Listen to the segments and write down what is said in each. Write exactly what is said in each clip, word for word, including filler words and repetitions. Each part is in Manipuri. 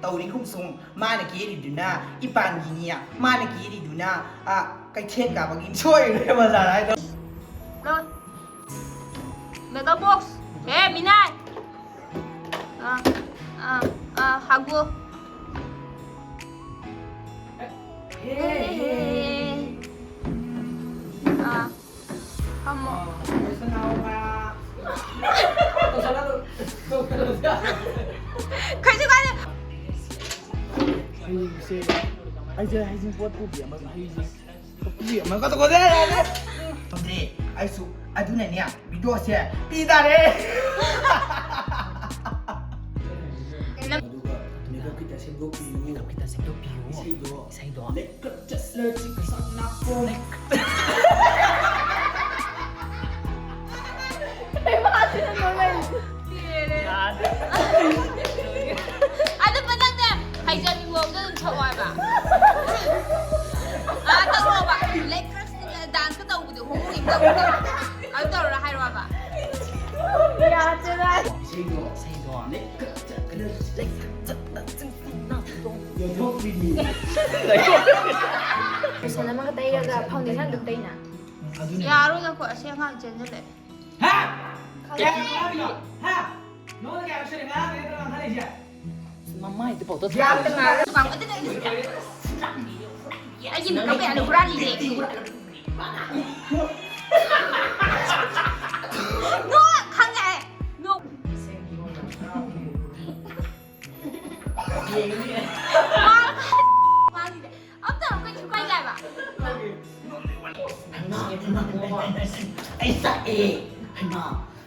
ꯇꯧꯔꯤꯒꯨꯝꯁꯨꯡ ꯃꯥꯅ ꯀꯦꯔꯤꯗꯨꯅ ꯏꯄꯥꯟꯒꯤꯅꯤ, ꯃꯥꯅ ꯀꯦꯔꯤꯗꯨꯅ, ꯑ, ꯀꯩꯊꯦꯜ ꯀꯥꯕꯒꯤ ꯁꯣꯏꯔꯦ ꯕꯖꯥꯔ ꯍꯥꯏꯗꯣ꯫ ꯂꯣꯏ꯫ Makeup box꯫ ꯍꯦ, ꯃꯤꯅꯥꯏ꯫ ꯑ, ꯑ, ꯑ, ꯍꯥꯡꯗꯣꯛꯑꯣ꯫ ꯑ, ꯐꯝꯃꯣ꯫ ꯀꯩꯁꯨ ꯀꯥꯏꯗꯦ꯫ ꯍꯌꯦꯡꯁꯦ ꯑꯩꯁꯦ ꯍꯩꯖꯤꯡꯄꯣꯠ ꯄꯨꯕꯤ ꯑꯃ, ꯍꯩꯁꯦ ꯄꯨꯕꯤ ꯑꯃꯒ ꯇꯧꯒꯗ꯭ꯔꯦ꯫ ꯇꯧꯗ꯭ꯔꯦ꯫ ꯑꯩꯁꯨ ꯑꯗꯨꯅꯅꯦ ꯚꯤꯗꯤꯑꯣꯁꯦ ꯄꯤ ꯇꯥꯔꯦ꯫ ꯑꯗꯨꯒ ꯃꯦꯀꯞ ꯈꯤꯇ ꯁꯦꯝꯗꯣꯛꯄꯤꯌꯨ꯫ ꯃꯦꯀꯞ ꯈꯤꯇ ꯁꯦꯝꯗꯣꯛꯄꯤꯌꯨ꯫ ꯏꯁꯩꯗꯣ꯫ ꯏꯁꯩꯗꯣ꯫ ꯂꯩꯀ꯭ꯔꯛ ꯆꯠꯂ ꯆꯤꯛ ꯆꯥꯛ ꯅꯥꯀꯣ꯫ ꯑꯗꯨ ꯅꯪꯅꯦ ꯍꯩꯖꯕꯤ ꯃꯑꯣꯡꯗ ꯑꯗꯨꯝ ꯁꯛꯑꯣ ꯍꯥꯏꯕ꯫ ꯑꯥ, ꯇꯧꯔꯣꯕ꯫ ꯂꯩꯀ꯭ꯔꯛ ꯗꯥꯟꯁꯀ ꯇꯧꯕꯗꯣ, ꯍꯣꯃꯣꯒꯤ ꯇꯧꯕꯗꯣ꯫ ꯑꯗꯨ ꯇꯧꯔ ꯍꯥꯏꯔꯣꯕ꯫ ꯌꯥꯗꯦꯗ꯫ ꯏꯁꯩꯗꯣ꯫ ꯏꯁꯩꯗꯣ꯫ ꯂꯩꯀ꯭ꯔꯛ ꯆꯠꯂ ꯆꯤꯛ ꯆꯥꯛ ꯅꯥꯀꯣ꯫ ꯌꯣꯟꯊꯣꯛꯄꯤꯅꯤ꯫ ꯂꯣꯁꯟ ꯑꯃꯒ ꯇꯩꯔꯒ ꯐꯥꯎꯟꯗꯦꯁꯟ ꯑꯗꯨꯝ ꯇꯩꯅ꯫ ꯑꯗꯨꯅꯦ꯫ ꯌꯥꯔꯣꯏꯗꯀꯣ, ꯑꯁꯤ ꯑꯉꯥꯡ ꯆꯦꯟꯁꯤꯜꯂꯛꯑꯦ꯫ ꯍꯥ? ꯀꯌꯥ ꯉꯥꯡꯉꯤꯅꯣ? ꯍꯥ? ꯅꯉꯣꯟꯗ ꯀꯌꯥ ꯁꯨꯔꯦ ꯉꯥꯡꯉꯤꯅꯣ ꯅꯠꯇ꯭ꯔꯣ ꯉꯥꯡꯍꯜꯂꯤꯁꯦ? ꯃꯃꯥꯏꯗꯨ ꯄꯥꯎꯗ ꯌꯥꯝꯅ ꯉꯥꯡꯉꯦ꯫ ꯑꯗꯨꯅ ꯑꯩꯅ ꯁꯤꯗ ꯑꯩꯒꯤ ꯃꯦꯀꯞ ꯃꯌꯥꯝꯗꯣ ꯍꯨꯔꯥꯜꯂꯤꯁꯦ꯫ ꯅꯣ, ꯈꯪꯉꯦ ꯑꯩ꯫ ꯅꯣ꯫ ꯃꯥ-, ꯃꯥꯒꯤꯁꯦ꯫ ꯑꯝꯇ ꯑꯃꯨꯛ ꯀꯩꯁꯨ ꯀꯥꯏꯗꯦ ꯍꯥꯏꯕ꯫ ꯑꯩ ꯆꯥꯛꯑꯦ꯫ ꯍꯩꯃꯥ,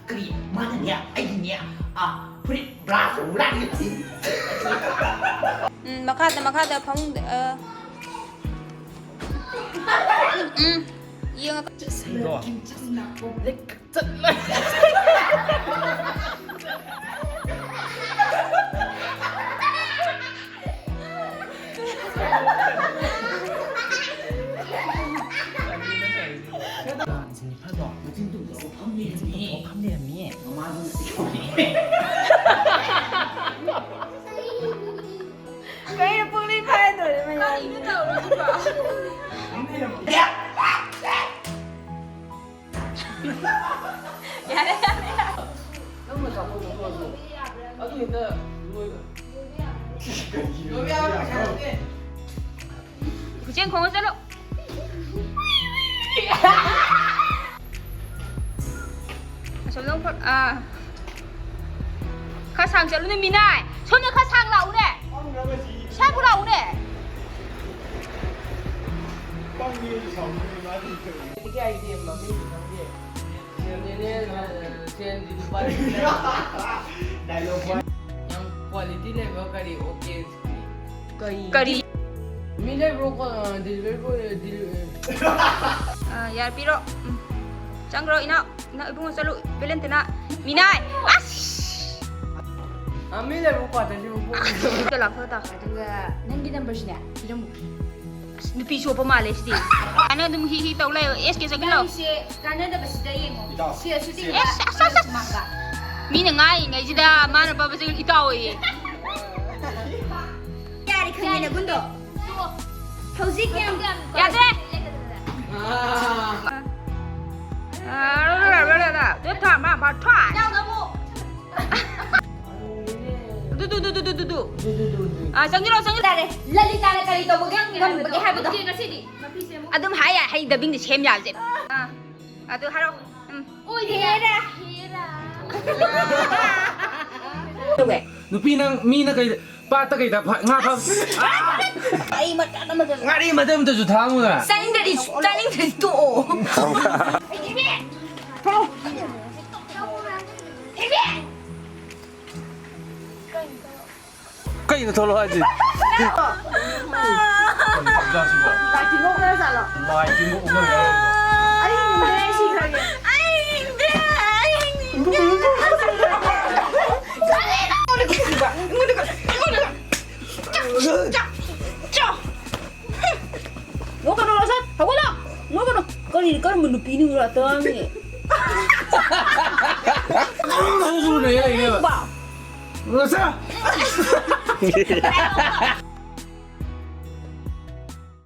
ꯀꯔꯤ? ꯃꯥꯅꯅꯦ, ꯑꯩꯒꯤꯅꯦ, ꯑ, ꯐꯨꯔꯤꯠ ꯕ꯭ꯔꯥꯁ ꯍꯨꯔꯥꯟꯒꯦ꯫ ꯎꯝ, ꯃꯈꯥꯗ, ꯃꯈꯥꯗ ꯐꯃꯨꯡꯗ, ꯑ꯫ ꯎꯝ, ꯌꯦꯡꯉꯒ꯫ ꯆꯠꯂꯣ꯫ ꯆꯠꯂꯣ꯫ ꯐꯝ ꯂꯩꯔꯝꯃꯤ꯫ ꯃꯃꯥꯗꯨꯅ꯫ ꯌꯥꯔꯦ, ꯌꯥꯔꯦ, ꯌꯥꯔꯦ꯫ ꯅꯪꯅ ꯆꯥꯄꯣꯠ ꯂꯧꯊꯣꯛꯑꯁꯨ ꯑꯗꯨ ꯍꯦꯛꯇ ꯂꯣꯏꯕ꯫ ꯂꯣꯏꯕ ꯌꯥꯕ ꯄꯩꯁꯥ ꯅꯠꯇꯦ꯫ ꯄꯨꯆꯦꯟ ꯈꯣꯡꯉ ꯆꯠꯂꯣ꯫ ꯑꯁꯣꯝꯗ ꯑꯃꯨꯛ ꯐꯠ-, ꯑꯥ꯫ ꯈꯔ ꯁꯥꯡ ꯆꯠꯂꯨꯅꯦ, ꯃꯤꯅꯥꯏ꯫ ꯁꯣꯝꯗ ꯈꯔ ꯁꯥꯡ ꯂꯥꯛꯎꯅꯦ꯫ ꯁ꯭ꯋꯥꯏꯕꯨ ꯂꯥꯛꯎꯅꯦ꯫ ꯌꯥꯝ quality ꯂꯩꯕ ꯀꯔꯤ ꯑꯣꯀꯦ? ꯀꯔꯤ? ꯀꯔꯤ? ꯃꯤ ꯂꯩꯕ꯭ꯔꯣ? ꯀꯣ-, ꯑ, delivery boy, delivery ꯑꯥ, ꯌꯥꯔꯦ, ꯄꯤꯔꯣ꯫ ꯎꯝ꯫ ꯆꯪꯈ꯭ꯔꯣ, ꯏꯅꯥꯎ꯫ ꯏꯅꯥꯎ, ꯏꯕꯨꯡꯉꯣ, ꯆꯠꯂꯨ꯫ ꯚꯦꯂꯦꯟꯇꯤꯅꯥ꯫ ꯃꯤꯅꯥꯏ! ꯑꯁ! ꯑ, ꯃꯤ ꯂꯩꯕ꯭ꯔꯣ? ꯀ꯭ꯋꯥꯇꯔꯁꯤꯕꯨ ꯄꯨꯡ ꯁꯤꯗ ꯂꯥꯛꯊꯣꯛꯑ ꯇꯥꯎ꯫ ꯑꯗꯨꯒ ꯅꯪꯒꯤ ꯅꯝꯕꯔꯁꯤꯅꯦ ꯄꯤꯔꯝꯃꯨ꯫ ꯑꯁ, ꯅꯨꯄꯤ ꯆꯣꯞꯄ ꯃꯥꯜꯂꯦ ꯁꯤꯗꯤ꯫ ꯑꯅ ꯑꯗꯨꯝ ꯍꯤ ꯍꯤ ꯇꯧ ꯂꯩꯌꯣ꯫ ꯑꯦꯁ ꯀꯦ ꯆꯪꯁꯤꯜꯂꯣ꯫ ꯅꯪꯁꯦ ꯀꯥꯟꯅꯗꯕꯁꯤꯗ ꯌꯦꯡꯉꯣ꯫ ꯏꯇꯥꯎ, ꯁꯦꯜꯁꯨ ꯁꯦ꯫ ꯇꯤꯡꯕ, ꯑꯦꯁ, ꯑꯁ, ꯑꯁ, ꯁꯦꯜꯁꯨ ꯑꯁ꯫ ꯃꯥꯡꯕ꯫ ꯃꯤꯅ ꯉꯥꯡꯉꯤꯉꯩꯁꯤꯗ ꯃꯥꯅ ꯕꯕꯥꯁꯦ ꯏꯇꯥꯎ ꯑꯣꯏꯌꯦ꯫ ꯌꯥꯔꯦ, ꯈꯪꯉꯦ ꯅꯒꯨꯟꯗꯣ꯫ ꯍꯧꯖꯤꯛ ꯌꯥꯝ ꯌꯥꯗ꯭ꯔꯦ꯫ ꯑꯗꯨ ꯊꯝꯃ ꯃꯊ꯭ꯋꯥꯏ꯫ ꯑꯗꯨ, ꯗꯨ, ꯗꯨ, ꯗꯨ, ꯗꯨ, ꯗꯨ, ꯗꯨ꯫ ꯑꯥ, ꯆꯪꯁꯤꯜꯂꯣ, ꯆꯪꯁꯤꯜꯂꯣ꯫ ꯇꯥꯔꯦ꯫ ꯂꯂꯤꯇꯥꯅ ꯀꯔꯤ ꯇꯧꯕꯒꯦ ꯉꯝꯕꯒꯦ ꯍꯥꯏꯕꯗꯣ? ꯉꯁꯤꯗꯤ꯫ ꯑꯗꯨꯝ ꯍꯥꯏ ꯌꯥꯏ, ꯍꯩ ꯗꯕꯤꯡꯗ ꯁꯦꯝ ꯌꯥꯕꯁꯦ꯫ ꯑꯥ, ꯑꯗꯨ ꯍꯥꯏꯔꯣ꯫ ꯎꯝ꯫ ꯑꯣꯏꯗꯦ꯫ ꯍꯦꯔꯥ꯫ ꯇꯧꯋꯦ꯫ ꯅꯨꯄꯤ ꯅꯪ, ꯃꯤꯅ ꯀꯩ, ꯄꯥꯠꯇ ꯀꯩꯗ ꯐ-, ꯉꯥ ꯐꯥ-, ꯑꯩ ꯃꯇꯠ ꯑꯃꯇ ꯉꯥꯔꯤ ꯃꯇꯠ ꯑꯃꯇꯁꯨ ꯊꯥꯛꯑꯝꯃꯨꯗ꯫ ꯆꯥꯅꯤꯡꯗ꯭ꯔꯗꯤ, ꯆꯥꯅꯤꯡꯗ꯭ꯔꯗꯤ ꯇꯣꯛꯑꯣ꯫ ꯊꯣꯛꯂꯛꯑꯣ꯫ ꯀꯩꯅꯣ ꯊꯣꯛꯂꯛꯑꯣ ꯍꯥꯏꯁꯤ? ꯂꯥꯏ ꯇꯤꯟ ꯑꯣꯛꯅꯔ ꯖꯥꯠꯂꯣ? ꯂꯥꯏ ꯇꯤꯟ ꯑꯣꯛꯅꯔ ꯖꯥꯠꯂꯣ? ꯑꯩ ꯍꯤꯡꯗ꯭ꯔꯦ, ꯑꯩ ꯁꯤꯈ꯭ꯔꯒꯦ꯫ ꯑꯩ ꯍꯤꯡꯗ꯭ꯔꯦ, ꯑꯩ ꯍꯤꯡꯗ꯭ꯔꯦ꯫ ꯀꯔꯤꯅꯣ? ꯑꯩꯉꯣꯟꯗ ꯀ-, ꯑꯩꯉꯣꯟꯗ ꯀ-, ꯆꯣ, ꯆꯣ, ꯆꯣ꯫ ꯅꯣꯛꯀꯅꯣ, ꯔꯣꯁꯟ, ꯍꯧꯒꯠꯂꯣ꯫ ꯅꯣꯛꯀꯅꯣ꯫ ꯀꯔꯤ, ꯀꯔꯝꯕ ꯅꯨꯄꯤꯅꯣ ꯑꯇꯥꯡꯅꯦ? ꯀꯔꯝꯕ ꯍꯧꯖꯤꯛꯁꯨ ꯂꯩ ꯂꯩꯅꯦꯕ? ꯕꯥ꯫ ꯔꯣꯁꯟ!